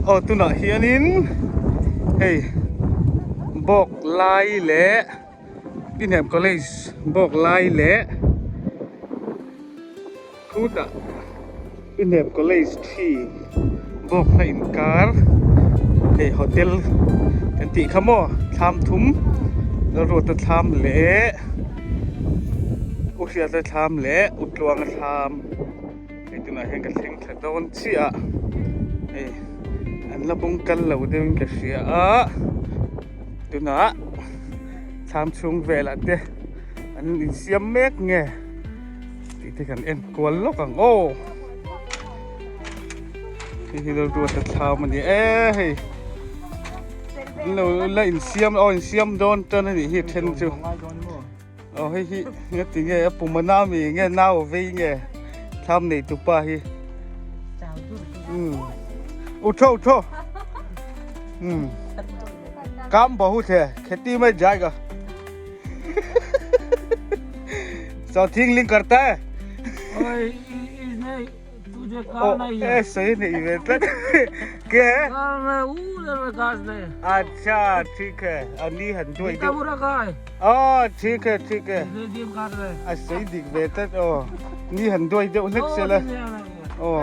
Aw tunah hianin hei bawk lai leh Inhnem College bawk lai leh khutah Inhnem College thi bawk na inkar hei hotel kan tih kha maw thlam thum Lalruata thlam leh U Hriata thlam leh U Tluanga thlam. Hei tunah hian ka thleng thla dawn chiah a hei an la bawng kal lo deuhin ka hria a tunah thlam chhung velah te an insiam mek nge tih te kan en kual lawk ang aw hei hi Lalruata thlam a ni e hei an lo la insiam aw insiam dawn tan a nih hi a then chu. Aw hei hi nga ti nge a pum a nau mi nge nau a vei nge thlam nei tu pa hi um utho utho um kam bahut hai kheti mein jayega Southing link karta hai Oi, isne तुझे काम नहीं है ए सही नहीं है तक क्या है काम है उधर में काज नहीं अच्छा ठीक है अली हंदो इतना बुरा कहाँ है ओ ठीक है ठीक है इसने जीव काट रहे a sei dik ve tlat aw ni han duai deuh hlek se la aw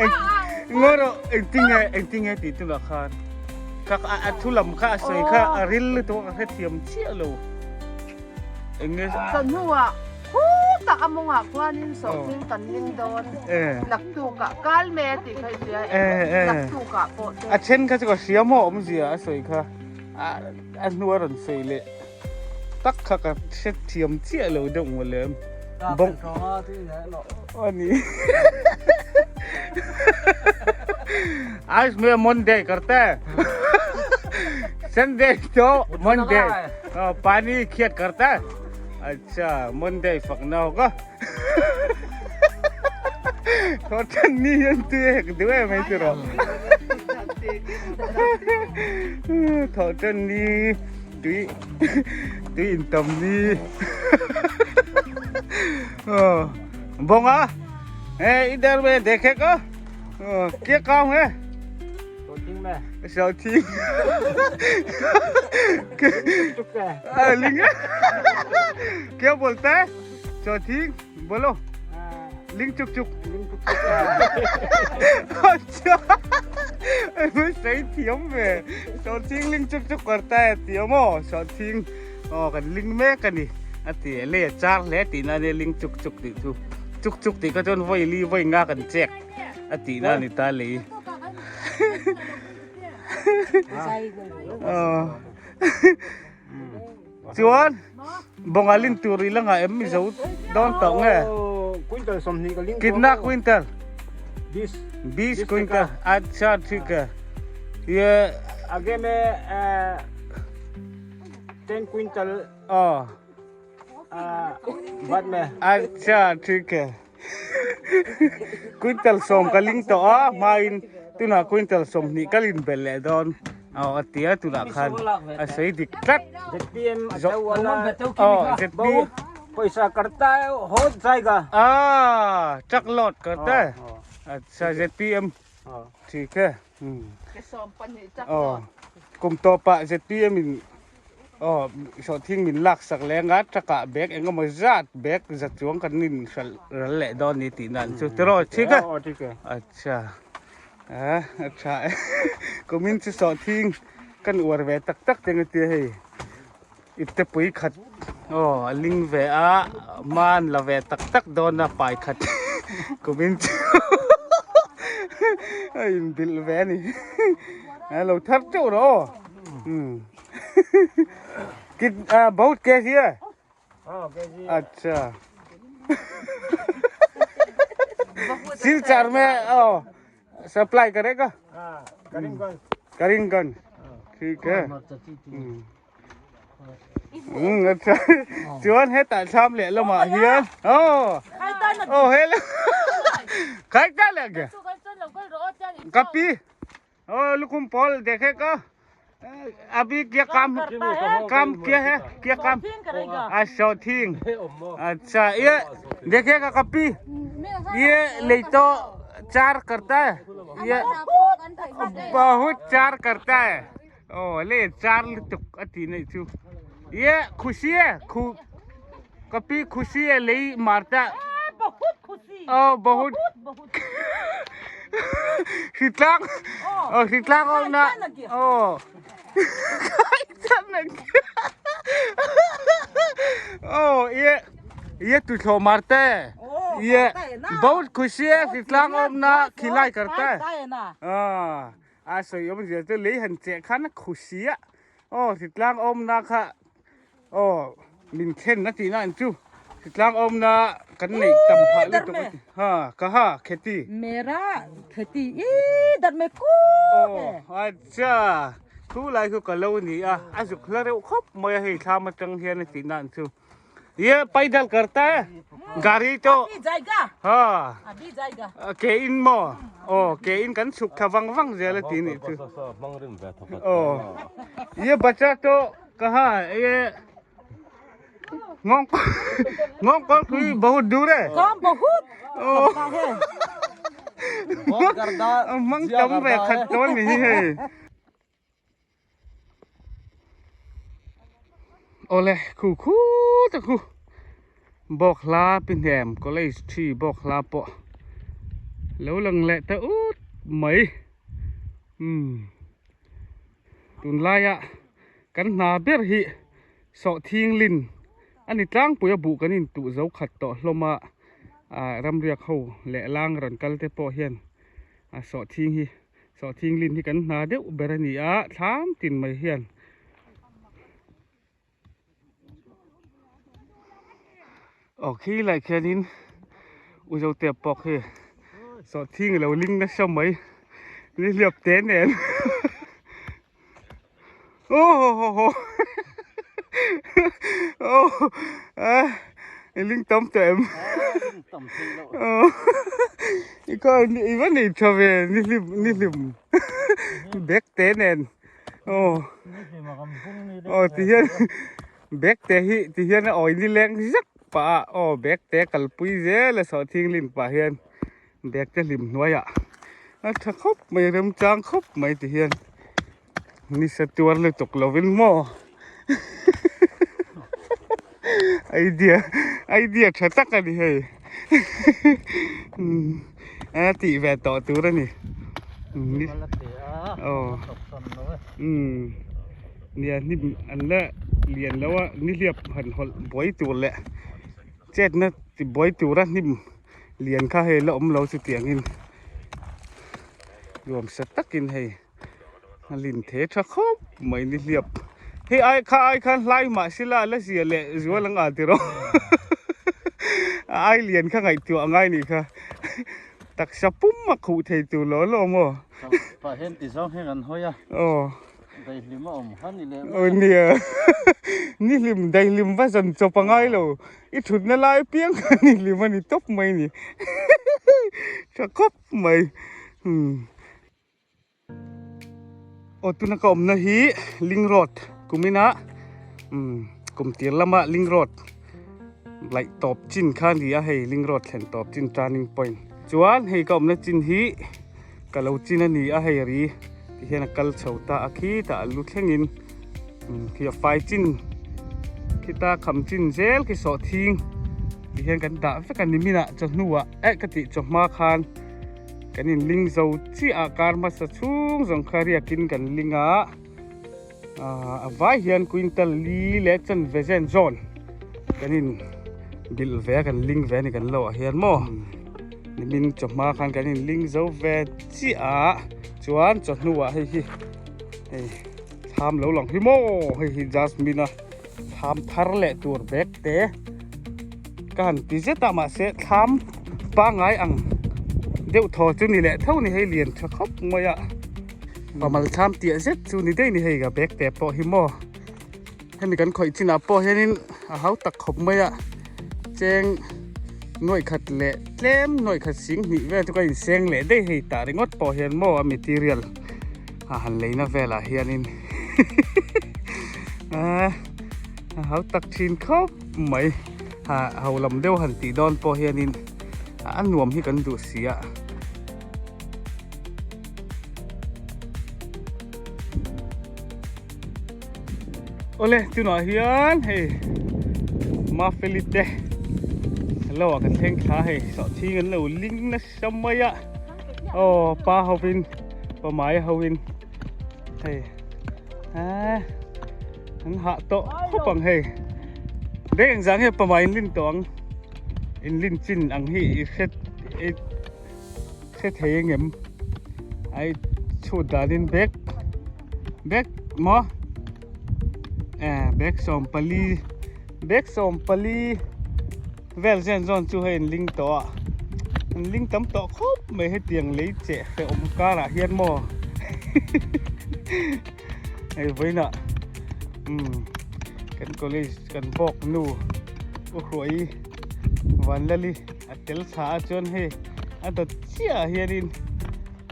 eng ngaw rawh engtinge engtinge tih chu lah khan ka a thu lam kha a sawi kha a ril lutuk a ka hrethiam chiah lo eng nge Ka hnuah Khutak a mawngah khuanin sawhthing kan ling dawn. Naktukah kal me tih kha i hria em? Naktukah pawh te. A then kha chu ka hria maw awmzia a sawi kha a hnu a rawn sawi leh tak kha ka hre thiam chiah lo deuh maw lem. Bawng a ni. Aaj me Monday karta hai. Sunday to Monday. Pani khet karta hai. Acha Monday fakna hoga Thawthan ni hian tui a hek duh em mai tiraw Thawthan ni tui tui intam ni Bonga eh idhar mein dekhega kya kaam hai Sawthing क्या बोलता है चौथी बोलो लिंग चुक चुक अच्छा सही थियम में चौथी लिंग चुक चुक करता है थियम ओ चौथी ओ kan ling mek ani a ti le char hle tihna ania ling chuk chuk tih chu chuk chuk tih kha chuan vawi li vawi nga kan chek a tihna a ni ta lei Chuan Bongalin tur i la ngah em Mizo dawn tawh nge? Quintal 20 ka ling Kitna quintal? 20. 20 quintal. Acha thik hai. Ye Age me 10 quintal oh बाद में Acha thik hai. Quintal 10 ka ling tawh a hmain tunah quintal 20 ka lin belh leh dawn aw a tia tunah khan a sawi dik tlat. ZPM aw ZPM paisa karta hai ho jayega ah truck load karta hai acha ZPM thik hai aw kum tawpah ZPM in Aw sawhthing min lak sak leh anga truck ah bag eng emaw zat bag za chuang kan in hralh ral leh dawn ni tih nan chu tiraw thik a acha a a tha e kumin chu sawhthing kan uar ve tak tak te tia hei ipte pui khat aw a ling ve a man la ve tak tak dawn a pai khat kumin chu a inbilh ve a ni a lo thar teuh rawh aw. कित बहुत कैसी है अच्छा सिलचर में ओ सप्लाई करेगा करीमगंज करीमगंज ठीक है अच्छा chuan hetah thlam leh lamah hian aw aw hello khai ta leh ge ka pi ओ लुकुम पॉल देखे का अभी क्या काम काम क्या है क्या काम अच्छा शौथिंग अच्छा ये देखेगा कपी ये ले तो चार करता है ये बहुत चार करता है ओ ले चार tuk ati nei chu ये खुशी है खु कपी खुशी है ले मारता बहुत खुशी ओ बहुत बहुत hritlang oh hritlang om na oh oh ये ये तुझो मारता है ये बहुत खुशी है hritlang om na khilai करता है à a sawi awm zia chu lei han cheh khan a khusi a aw hritlang awmna kha aw min thlen a tihna an chu hritlang awmna kan neih tam phah lutuk a ti ha ka ha kheti mera kheti i dat me ku aw acha thu lai chu ka lo ni a a zuk hla reuh khawp mai a hei thlam atang hian a tihna an chu Ye paidal karta hai gari to abhi jayega ha abhi jayega ke in maw aw ke in kan chhuk thla vang vang zel a ti nih chu aw ye bacha to kaha ye ngawng ngawng kawl pui bahut dur hai kam bahut aw mang tam ve khat dawn ni hi hei. Awle khu khu tak khu bawk hla pi hnem college thi bawk hla pawh lo lang leh ta ut mai umm tunlaia kan hna ber hi sawhthing lin a ni tlangpui a buh kan intuh zo khat tawh hlawm a ah ramriak ho leh lang rawn kal te pawh hian a sawhthing hi. Sawhthing lin hi kan hna deuh ber a ni a, thlam tin mai hian. Aw khi lai khianin u Zote pawk hi sawhthing a lo ling nasa mai ni hliap te nen. Aw ho ho ho aw a i ling tam tawh em aw i kha i va nei tha ve ni hlim ni hlim bag te nen aw aw ti hian bag te hi ti hian a awi nileng zak pah a aw bag te kalpui zel a sawhthing lim pah hian. Bag te hlim hnuaiah a tha khawp mai remchang khawp mai ti hian nisa tuar lutuk lovin maw idea idea tha tak a ni hei a tih ve tawh tur a ni aw umm nia hnim an la lian lo a nihliap han hawlh buai tur leh chetna ti buai tura hnim. Lian kha hei la awm lo chutiangin nuamsa takin hei a lin the tha khawp mai ni hliap hei ai kha ai khan hlai mah sila la zia leh zual ang a tiraw a ai lian kha ngaihtuah a ngai nih kha taksa pum a khuh thei tur lo lo maw pah hian ti zawng hian an hawi a aw daihlim a awm kha ni leh aw nia nihlim daihlim va zawn chawp a ngai lo. I thutna lai apiang kha ni hlim a ni tawp mai ni tha khawp mai umm aw tuna ka awmna hi ling road kumina umm kum tir lama ling road laih tawp chin kha a ni a hei ling road thlen tawp chin turning point chuan hei ka awmna chin hi ka lo chin a ni a hei ri ti hian a kal chho ta a khitah a lu thlengin umm khi a fai chin khita kham chin zel khi sawhthing ti hian kan dah vek a ni minah chawhnuah eh ka tih chawhma khan kan in ling zo chiah a kar hmasa chhung zawng kha riakin kan ling a ah a vai hian quintal li leh chanve zen zawn kan in bilh ve a kan ling ve a ni kan lo ah hian maw nimin chawhma khan kan in ling zo ve chiah a chuan chawhnuah hei hi hei. Thlam lo lang hi maw hei hi jasmine a thlam thar leh tur bag te ka han ti zet a mahse thlam pangai ang deuh thaw chu ni leh tho ni hei lian tha khawp mai a pamal thlam tiah zet chu ni daih ni hei ka bag te pawh hi maw hemi kan khawih chinah pawh hianin a hau tak khawp mai a cheng nuaih khat leh tlem nuaih khat sing hnih vel chu ka inseng leh daih hei tah ringawt pawh hian maw a material. A han leina velah hianin a hau tak thin khawp mai ha ho lam deuh han tih dawn pawh hianin a nuam hi kan duh si a. Awle tunah hian hei Mafeli te lo ah kan thleng thla hei sawhchhing an lo ling nasa mai a aw pa hovin pamai hovin hei ah an hah tawh khawp ang hei beng engzah nge pamai in lin tawh ang in lin chin ang hi i hre i hre thei engem ai chhut danin bag bag maw eh bag 14 bag 14 vel zen zawn chu hei in ling tawh a an ling tam tawh khawp mai hetiang lei cheh hrehawm karah hian maw hei vawiinah umm kan college kan bawk nu u hruai Vanlali a tel thla a chuan hei a dawt chiah ah hianin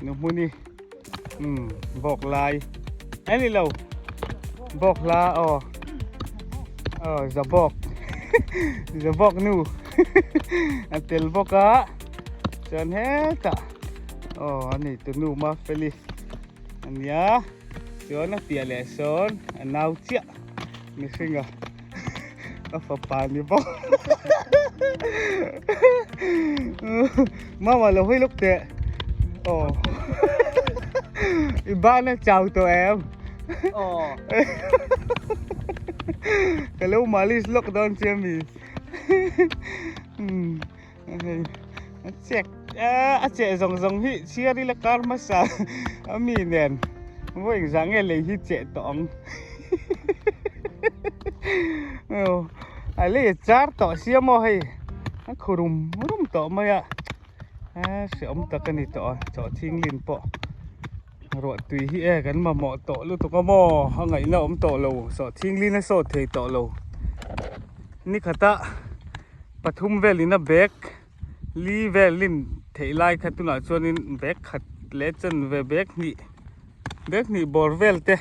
nu hmuni umm bawk lai a ni lo bawk hla aw aw za bawk za bawk nu a tel bawk a chuan hetah aw a nei tu nu Mafeli a nia chuan a piah leh sawn a nau chiah mihringa. Ka fapa ni bawk. Mama lo hawi lawk teh. Aw. I ban a chau tawh em? Aw. Ka lo malis lawk dawn che mi. A chek a cheh zawng zawng hi chhiar ila kar hmasa a mi nen vawi engzah nge lei hi cheh tawh ang a lei a char tawh sia maw hei a khu rum rum tawh mai a hrehawm tak a ni tawh a chawh thinglin pawh ruah tui hi e kan mamawh tawh lutuk a maw a ngaihna awm tawh lo sawh thinglin a sawt thei tawh lo ni khata. Pathum velin a bag li velin theih lai kha tunah chuanin bag khat leh chanve bag hnih bag hnih bawr vel te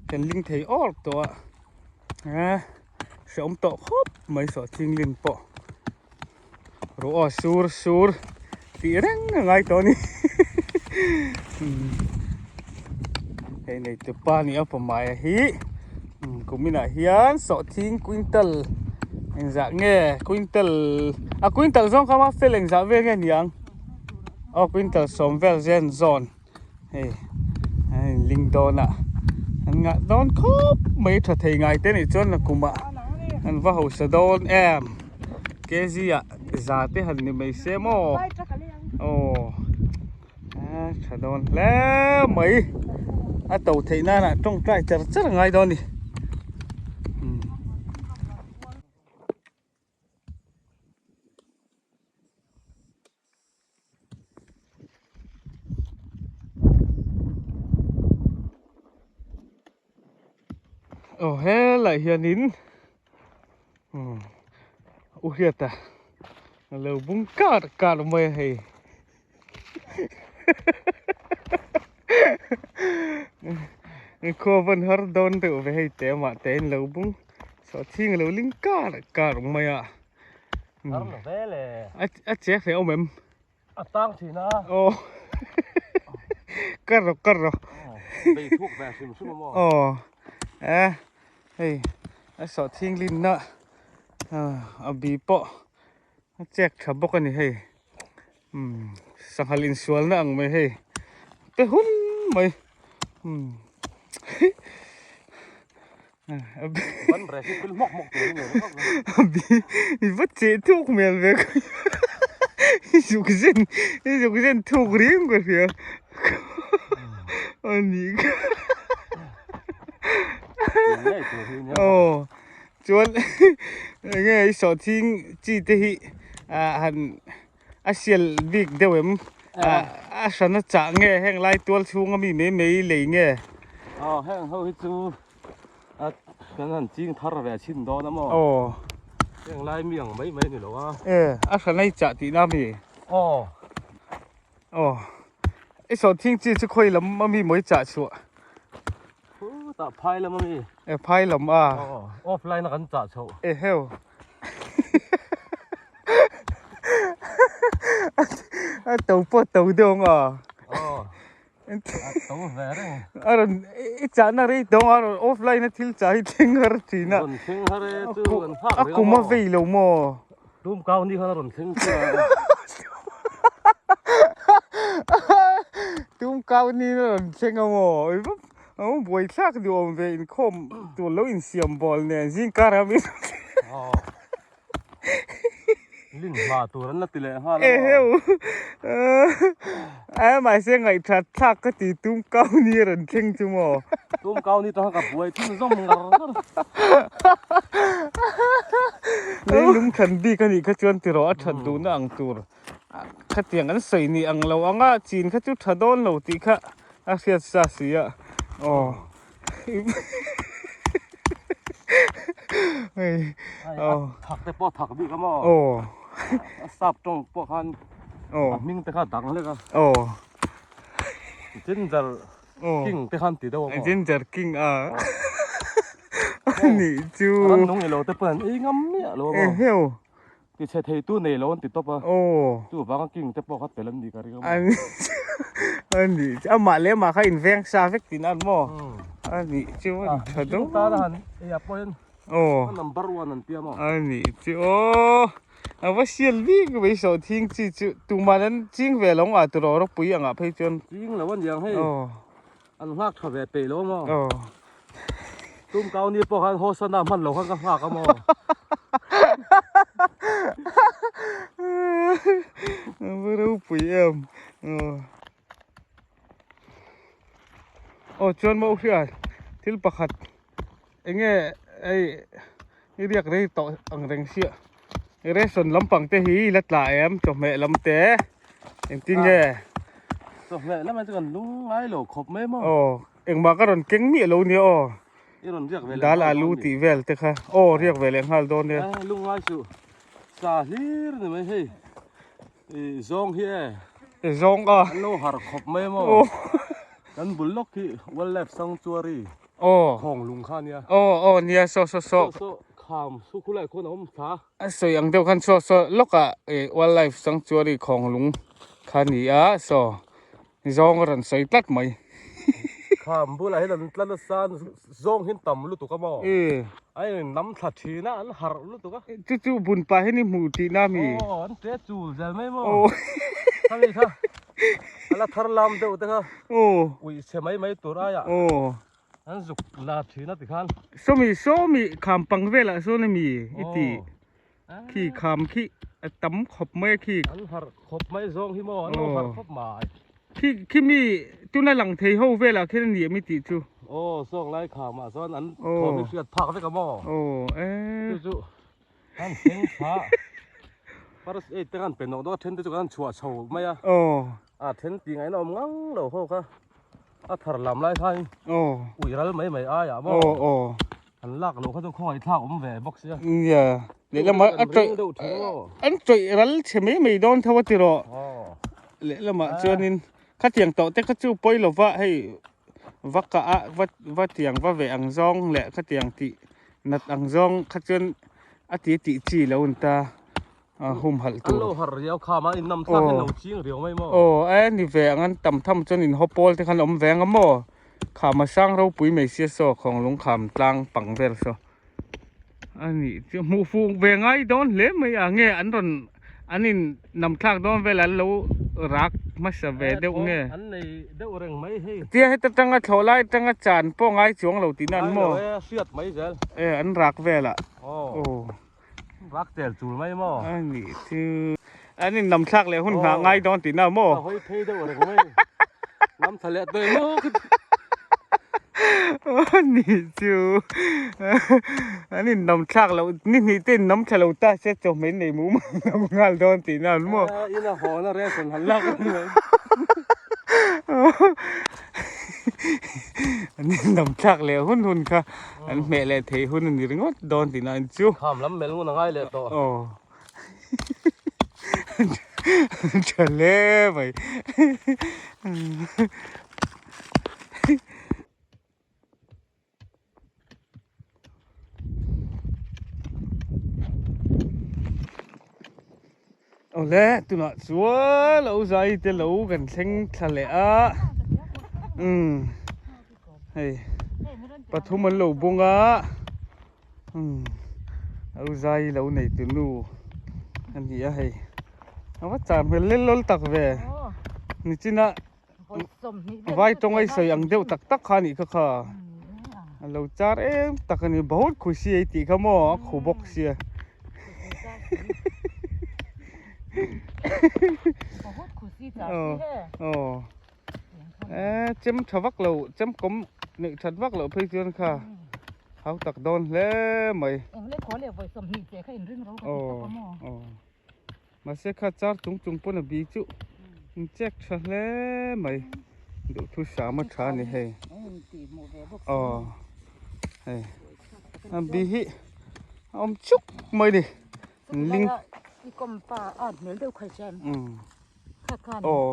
kan ling thei awr tawh a eh hrehawm tawh khawp mai sawh thinglin pawh ruah aw sur sur tih reng a ngai tawh a ni hei nei tu pa ni a pawmai hi kuminah hian sawhthing quintal engzah nge quintal a quintal zawng kha ma fel engzah vel nge niang aw quintal sawm vel zen zawn hei a in ling dawn a an ngah dawn khawp mai tha thei ngai te nih chuan nakum ah an va hausa dawn em kg ah za te han ni mai se maw aw. A tha dawn hle mai a to theih nan ah tawngtai char char a ngai dawn a ni aw helai hianin u hriata a lo bung kar kar mai a hei. Khua van har dawn deuh ve hei te mah te in lo bung sawhchhing a lo ling kar kar mai a Har lo ve le. A che hle awm em? A tang thin a. Aw. Kar rawh kar rawh. Bei thuk ve hrim hrim a maw? Aw. Eh hei a sawhchhing linna a bi pawh a chek tha bawk a ni hei. Umm sanghal insualna ang mai hei te hun mai umm i va cheh thuk hmel ve i zuk zen i zuk zen thuk riau ka hria a ni kha aw chuan enge i sawhching chi te hi ah han A sial bik deuh em? A hran a chah nge heng lai tual chhunga mi mai mai lei nge? Aw heng ho hi chu a kan han ching thar ve chhin dawn a maw? Aw. Heng lai mi ang mai mai ni lo a. E a hran a i chah tihna mi? Aw. Aw. I sawhthing chi chu khawi lam a mi mawi chah chhuah? Khutah phai lam a mi. E phai lam a. Aw offline a kan chah chhoh. E heu. A to pawh to deuh ang a. Aw. A to ve reng. A rawn i chahna rei tawng a rawn offline a thil chah hi thleng har thin a. Rawn thleng har e chu kan nghak reng a maw. A kum a vei lo maw. Tum kau ni khan a rawn thleng chu a. Tum kau ni a rawn thleng a maw. A buai thlak duh awm ve inkhawm tur lo insiam bawl nen zingkar a min rawn thleng. Lin hma tur an la ti leh nghal a. Eheu. Ai mahse ngaihthat thlak ka ti tum kau ni a rawn thleng chu maw. Tum kau ni tanga ka buai thun zawm ngar ngar. Lei lung than bik a nih kha chuan tiraw a that duhna ang tur khatiang an sawi ni ang lo anga chin kha chu tha dawn lo tih kha a hriat sa si a aw. Hei aw thak te pawh thak bik a maw aw a sap tawng pawh khan aw a hming te kha dang hlek a aw ginger king te khan ti deuh a maw ginger king a ani chu ran nung ilo te pawh an ei ngam miah lo a maw eheu ti chhe thei tu nei lo an ti tawp a aw chuvanga king te pawh kha tel an nih ka ring a maw ani ani amah leh amah kha inveng sa vek tih nan maw ani chu a tha deuh tan a han ei ah pawh hian aw a number one an tia maw ani chu aw a va sial bik mai saw thing chi chu tumah an ching ve lo ngah tur aw ropui angah phei chuan ching lo aniang hei aw An nghak tha ve peih lo maw? Aw. Tum kau ni pawh khan Hosana hman lo khan ka nghak a maw? A va ropui em. Aw. Aw chuan maw hria thil pakhat enge hei i riak rei tawh ang reng sia ration lampang te hi i la tla em chawhmeh lam te engtin nge chawhmeh lamah chuan kan lung ngai lo khawp mai maw aw engmah ka rawn keng miah lo nia aw i rawn riak ve leh dal alu tih vel te kha aw riak ve leh nghal dawn nia lung ngai suh sa hlir ni mai hei i zawng hi e zawng a an lo har khawp mai maw kan bul lawk hi wildlife sanctuary Aw. Khawng lung kha nia. Aw aw nia saw saw saw. Saw saw kham su khulai khawn a awm thla. A sawi ang deuh khan saw saw lawkah ih wildlife sanctuary khawng lung kha ni a saw zawng a rawn sawi tlat mai. Kham bulah hian an tla nasa zawng hian tam lutuk a maw? Ih. A in nam thla thin a an harh lutuk a. Chu chu bun pah hian i hmu tihna mi? Aw an tle chul zel mai maw? Aw. Khami kha a la thar lam deuh te kha. Aw. Uih chhe mai mai tur aiah. Aw. An zuk la thin a tikhan. Sawmi sawmi kham pang velah sawn ami i ti. Khi kham khi a tam khawp mai a khi. An harh khawp mai zawng hi maw an lo harh khawp mai. Khi khi mi tuna lang thei ho velah khian a ni em i tih chu. Aw sawng lai khamah chuan an thawm hi hriat phak vek a maw. Aw e. Chu chu an thleng thla first aid te khan pe nawk nawk a then te chu kan chhuah chho mai a. Aw. A then tih ngaihna awm ngang lo ho kha a thar lam lai khan ui ral mai mai aiah maw an lak loh kha chu khawngaih thlak awm ve bawk sia. Nia lehlamah a tawih an tawih ral chhe mai mai dawn tho a ti rawh lehlamah chuanin khatiang tawh te kha chu pawi lova hei va kah a va va tiang va veh ang zawng leh khatiang tih nat ang zawng kha chuan a ti tih chi lo an ta. A humhalh tur. An lo har riau kham a, in nam thlak hian lo ching riau mai maw? Aw, e ni ve ang an tam tham chuan in haw pawl te khan awm ve ang a maw? Kham a sang ropui mai sia saw, khawng lung kham tlang pang vel saw. A nih chu hmuh fuh ve ngai dawn hle mai a, nge an rawn an in nam thlak dawn vel an lo rak hmasa ve deuh nge? An nei deuh reng mai hei. Tia heta tanga thlawh lai atanga chan pawh ngai chuang lo tihna an maw? Ngai lo e, hriat mai zel. E, an rak velah. Aw. Rak tel chul mai maw? A nih chu. An in nam thlak leh hun nghah ngai dawn tihna maw? Ka hawi phei deuh reng mai. Nam thla leh tawih maw? A nih chu. An in nam thlak loh ni hnih te in nam thla lo ta se chawhmeh nei mu mai lo nghal dawn tihna an maw? Ina hawn a ration han lak a ni mai. An in nam thlak leh hun hun kha. An hmeh leh theih hun a ni ringawt dawn tih nan chu. Kham lam melh ngun a ngai leh tawh. Aw. Tha hle mai. Awle tunah chuan lo zai te lo kan thleng thla leh a. Umm hei pathum an lo bung a umm au zai lo nei tu nu a ni a hei a va char hmel lel lawl tak ve nichina vai tawng a i sawi ang deuh tak tak kha a nih kha kha a lo char em tak a ni bahut khusi ei tih kha maw a khu bawk sia. Aw eh chem tha vak lo chem kawm neih that vak loh phei chuan kha hau tak dawn hle mai. Aw aw mahse kha char chung chung pawn a bi chu in check tha hle mai duhthusam a tha a ni hei aw hei a bi hi a awm chuk mai a ni ling aw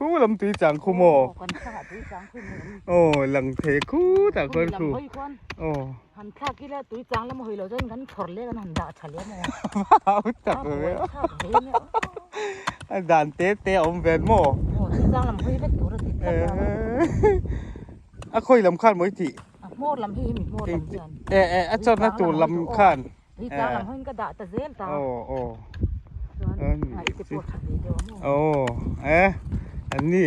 khu lam tui chang khu maw aw lang thei khutah khuan khu aw. Han thlak ila tui chang lam a hawi lo chuan kan chhawr leh kan han dah tha leh maw? Hau tak ve a dan te te a awm ve maw? Aw tui chang lam hawi vek tur a ti tlat a. A khawi lam khan maw i tih? A hmawr lam hi hemi hmawr lam hian. E e a chawrna tur lam khan. Tui chang lam hawiin ka dah ta zel ta. Aw aw. Chuan a i te pawh tha ve deuh a maw? Aw e an ni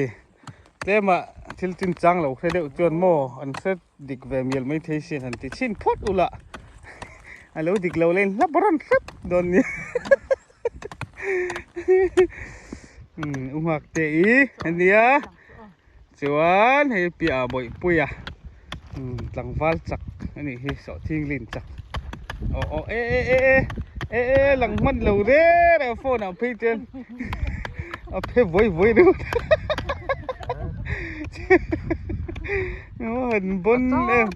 tlema thil chinchang lo hre deuh chuan maw an hre Dik ve mial mai thei sin han ti chhin phawt ula a lo dik lo leh hlap rawn hrep dawn nia umm u nghak te i ania chuan hei piah ah bawihpui a umm tlangval chak anih hi sawhthing lin chak aw aw e e e e e e lang hman lo reng reng a phone ah phei chuan a phe vawi vawi ringawt bon em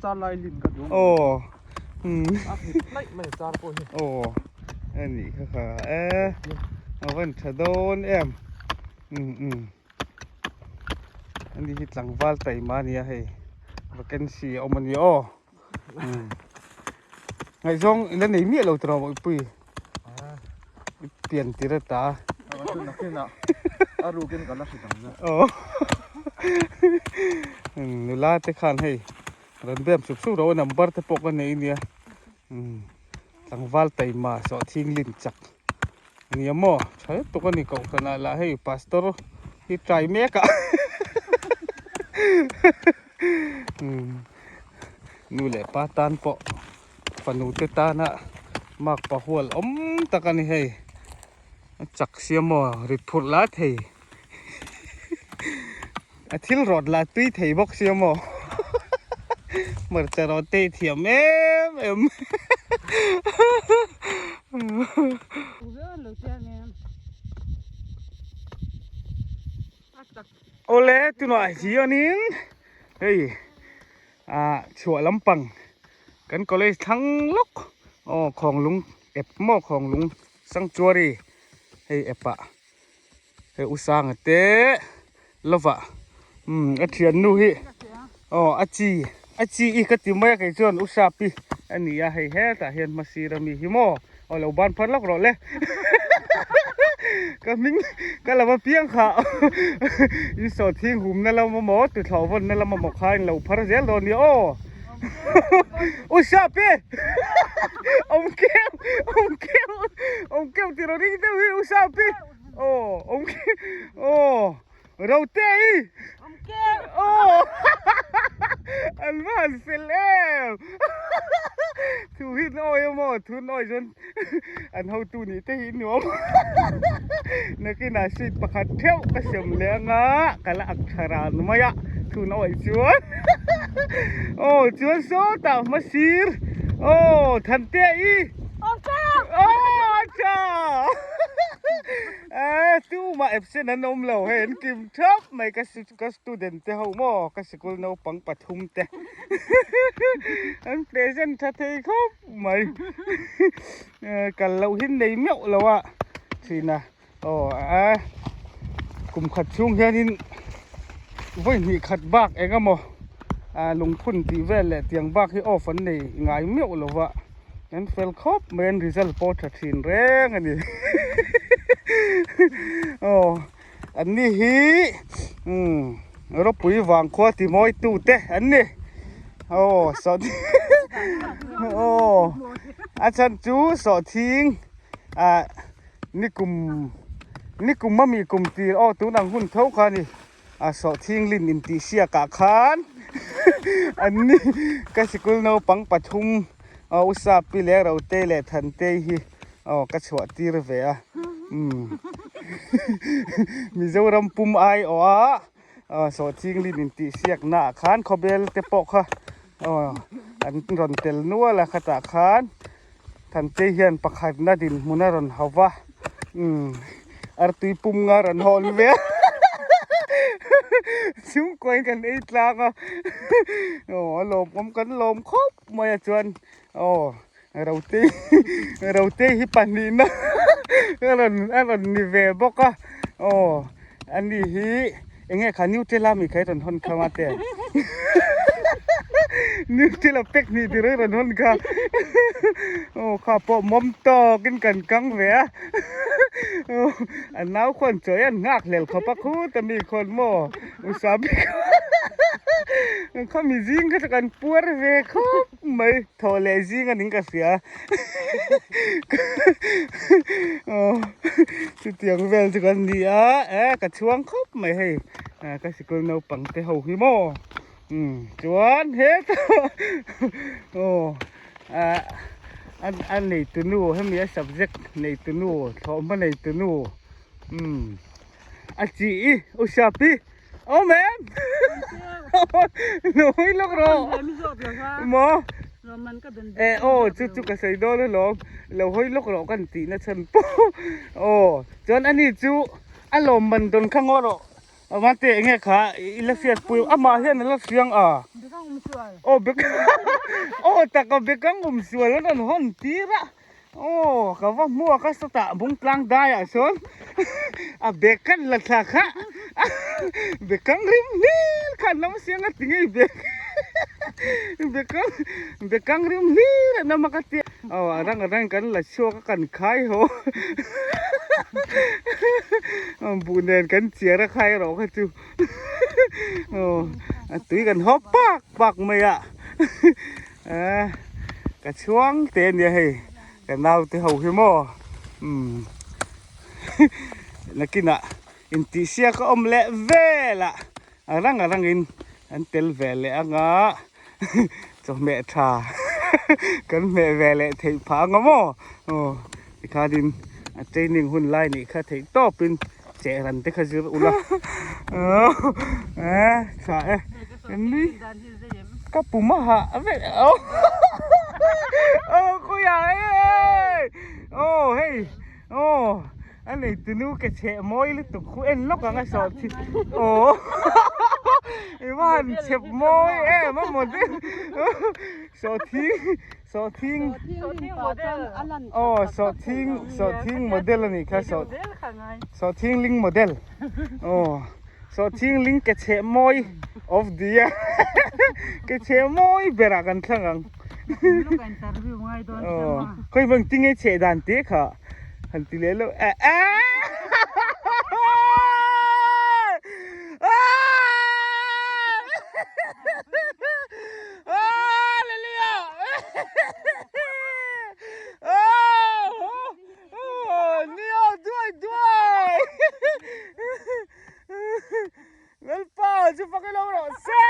aw aw ani kha kha e a van tha dawn em um um ani hi tlangval taima ania hei vacancy a awm ania aw um ngaihzawng ila nei miah lo tawh mawipui i pian tir ata aw nula te khan hei rawn bem sup sup ro a number te pawh ka nei ania umm tlangval taima sawhthing lin chak ania maw tha lutuk a ni kohhran ah lah hei pastor hi try mek a umm nu leh pa tan pawh fanu te tana mark pahual awm tak a ni hei a chak sia maw rit phurh la thei a thil rawt la tui thei bawk sia maw hmarcha rawt te i thiam em em awle tunah hianin hei ah chhuah lampang kan college thlang lawk aw khawnglung ep maw khawnglung sanctuary hei ep ah hei u sanga te lova umm a thiannu hi aw a chi a chi i ka ti mai a kei chuan u sapi a ni a hei hetah hian hmasir ami hi maw aw lo ban phar lawk rawh le ka hming ka lo va piang kha in saw thing hum na lam emaw tuthlawh vawn na lam emaw kha in lo phar zel dawn nia aw u sapi awm keuh awm keuh awm keuh tih rawh ring deuh hi u sapi aw awm keuh aw Rote i aw an va han fel em thu hi an awi emaw thu an awi chuan an hotu nih te hi nuam nakinah seat pakhat theuh ka sem leh anga ka la ak tha ran mai a thu an awi chuan aw chuan sawtah hmasir aw Thantea i aw acha. Eh tumah absent an awm lo hei an kim thap mai ka ka student te ho maw ka sikul naupang pathum te an present tha thei khawp mai eh kal loh hi nei meuh lo a thin a aw a kum khat chhung hianin vawi hnih khat bak eng emaw ah lungphun tih vel leh tiang bak hi off an nei ngai meuh lo va. An fel khawp mai an result pawh tha thin reng a ni. Aw An ni hi umm ropui vang khua ti mawi tu te an ni. Aw sawhthing aw a chhan chu sawhthing ah nikum nikum ami kum tir aw tun ang hun tho kha a ni. A sawhthing lin intihsiak ah khan an ni ka sikul naupang pathum aw u Sapi leh Rotei leh Thantei hi aw ka chhuah tir ve a umm Mizoram pum ai awh a aw sawhthing lin intihsiak na ah khan khawbel te pawh kha aw an rawn tel nual a khatah khan Thantei hian pakhatna dinhmun a rawn hauh va, umm artui pum nga rawn hawn ve a, chhungkuain kan ei tlang a, aw a lawmawm kan lawm khawp mai a chuan aw Rotei Rotei hi pahnihna a rawn a rawn ni ve bawk a, aw ani hi eng nge kha Nutella mi kha i rawn hawn kha mate. Nutella pack hnih tir a rawn hawn kha aw kha pawh mawm tawkin kan kang ve a aw a nau khuan chawi an nghak hlel khawp a khut a mi khawn maw usa bik khami zing kha chu kan puar ve khawp mai thawh leh zing a ning ka hria aw chutiang vel chu kan ni a e ka chhuang khawp mai hei ka sikul naupang te ho hi maw. Umm chuan hetah aw ah a neitu nu hemi a subject neitu nu thlawhhma neitu nu umm a chi i u Shapi awm em nawi lawk rawh maw eh aw chu chu ka sawi dawn alawm lo hawi lawk rawh kan tih na chhan pawh aw chuan ani chu a lawmman dawn kha ngaw rawh. Mate enge kha i la hriat pui amah hian a la hriang a. Bekang um sual. Aw bekang aw tak a bekang um sual a rawn hawn tir a. Aw ka va hmuak a sawtah bungtlang daiah sawn a bekan la thla kha bekang rim hlir kha an lam siang a ti ngei bek bekang bekang rim hlir an awm a ka tia. Aw a rang a rang kan la chhuak a kan khai haw buh nen kan chiar a khai erawh kha chu aw a tui kan hawp pak pak mai a eh ka chhuang te ania hei ka nau te ho hi maw umm nakinah intihsiak a awm leh vel a a rang a rangin an tel ve leh anga chawhmeh tha kan hmeh ve leh theih phah anga maw aw tikhanin a training hun lai nih kha theih tawpin cheh ran te kha zir ula eh tha e ni ka pum a hah vek aw aw khawiah e aw hei aw. A nei tunu ke chheh mawi lutuk khu en lawk ang a sawh chi aw i va han chhep mawi em a model sawhthing sawhthing aw sawhthing sawhthing model a nih kha sawhthing ling model aw sawhthing ling ke chheh mawi of the year ke chheh mawi berah kan thlang ang aw khawi vang tinge chheh dan te kha. Han ti leh lo eh eh Lalpa chu fak ilo rawh se.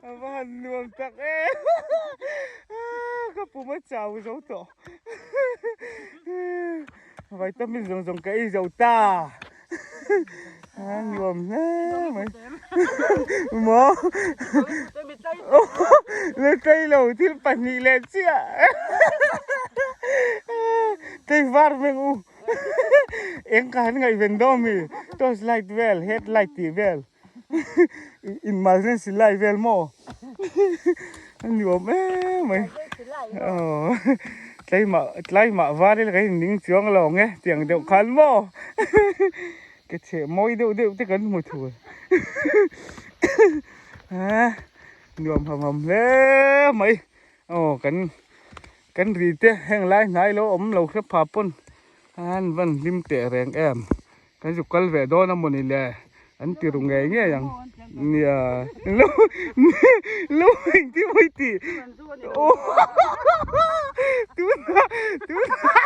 A va han nuam tak e. Ka pum a chau zo tawh. Vitamin zawng zawng ka ei zo ta. A nuam hle mai. Maw? Le tlei lo thil pahnih leh chiah. Tlei var meng u. Eng ka han ngaihven dawn mi? Torch light vel, head light tih vel. Emergency light vel maw? A nuam em mai. Aw tleimah tlaimah var ila kan inning chuang lo ang e tiang deuh khan maw ke chheh mawi deuh deuh te kan hmu thul a nuam ham ham hle mai aw kan. Kan ri te heng lai hnai lo awm lo hre pha pawn an van hlim teh reng em. Kan zu kal ve dawn a mawni le an ti ru ngei ngei ang. Nia lo lo engtin mawi tih tunah tunah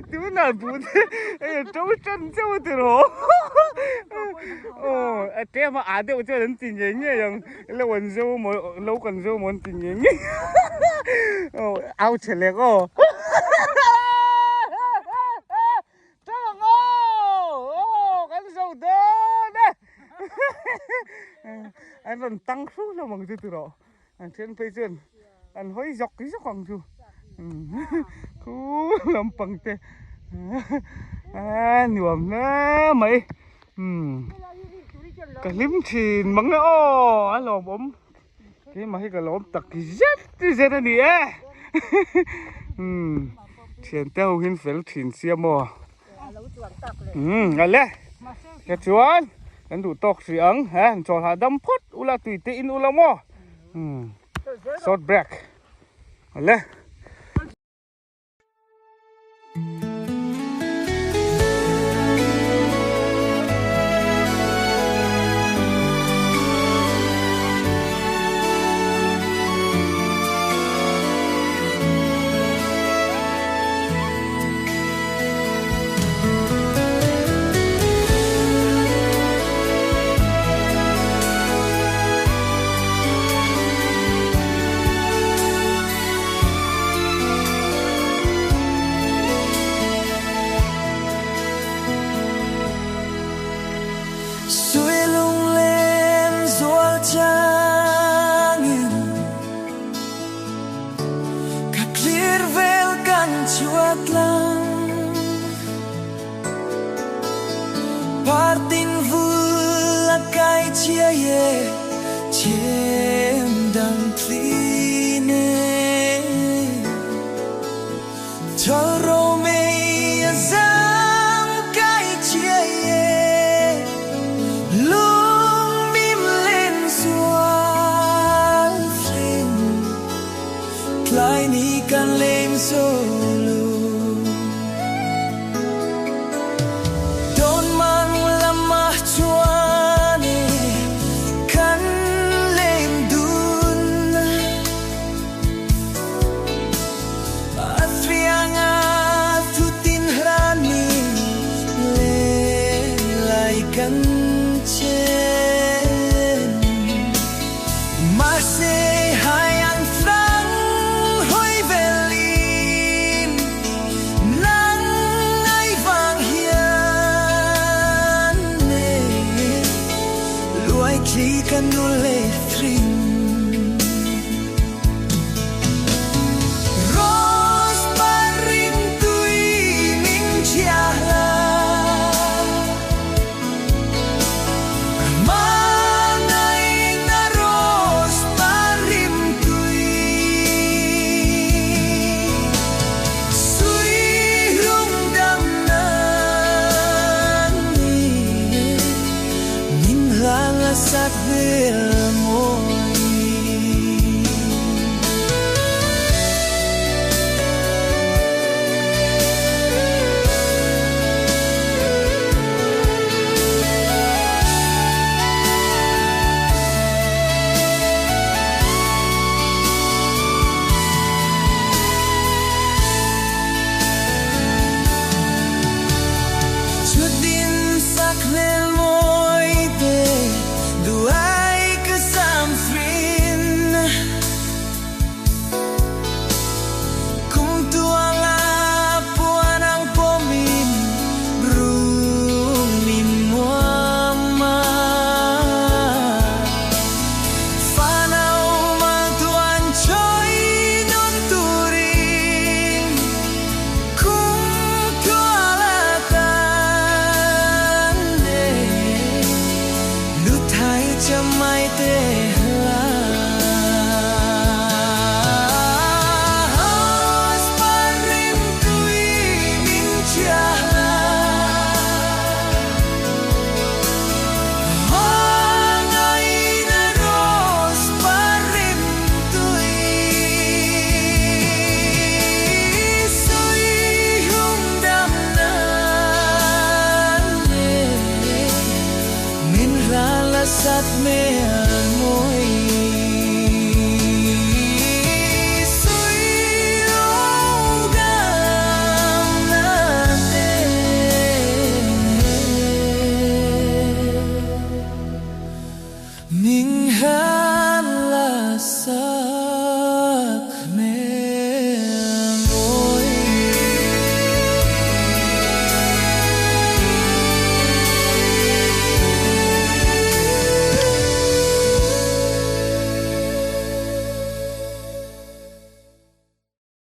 tunah buh te hei a to tan chauh a ti rawh aw a tlem a ah deuh chuan an ti ngei ngei ang lo an zo maw lo kan zo maw an ti ngei ngei aw au chhe lek aw. Tang ang aw! Aw kan zo dawn e! An rawn tang hru hlawm ang chu tiraw. An then phei chuan an hawi zawk zawk ang chu. Khu lampang te a nuam hle mai. Ka hlim thin mang e aw a lawmawm. Keimah hi ka lawm tak zet zet a ni e. Thiante ho hian fel thin sia maw. Ale ka chuan kan duh tawk hrih ang he chawl hahdam phawt ula tui te in ula maw. Short break ale. Tlai ni kan leng zo lo.